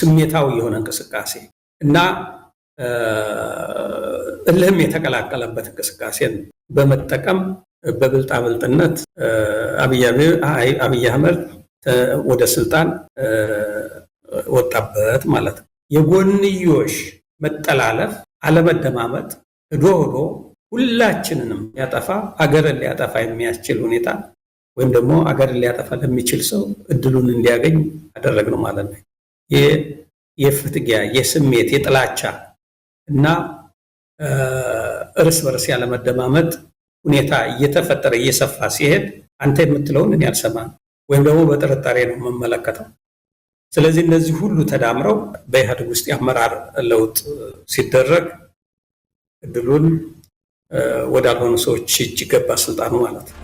ስሜታዊ የሆነ እንቅስቃሴ እና እልህም የተቀላቀለበት እንቅስቃሴን በመጠቀም በብልጣብልጥነት አብይ አህመድ ወደ ስልጣን ወጣበት ማለት ነው። የጎንዮሽ መጠላለፍ፣ አለመደማመጥ ሄዶ ሄዶ ሁላችንንም ሊያጠፋ፣ አገርን ሊያጠፋ የሚያስችል ሁኔታ ወይም ደግሞ አገርን ሊያጠፋ ለሚችል ሰው እድሉን እንዲያገኝ አደረግነው ማለት ነው። የፍትጊያ፣ የስሜት፣ የጥላቻ እና እርስ በርስ ያለመደማመጥ ሁኔታ እየተፈጠረ እየሰፋ ሲሄድ አንተ የምትለውን እኔ አልሰማም ወይም ደግሞ በጥርጣሬ ነው የምመለከተው። ስለዚህ እነዚህ ሁሉ ተዳምረው በኢህአዴግ ውስጥ የአመራር ለውጥ ሲደረግ እድሉን ወዳልሆኑ ሰዎች እጅ ገባ ስልጣኑ ማለት ነው።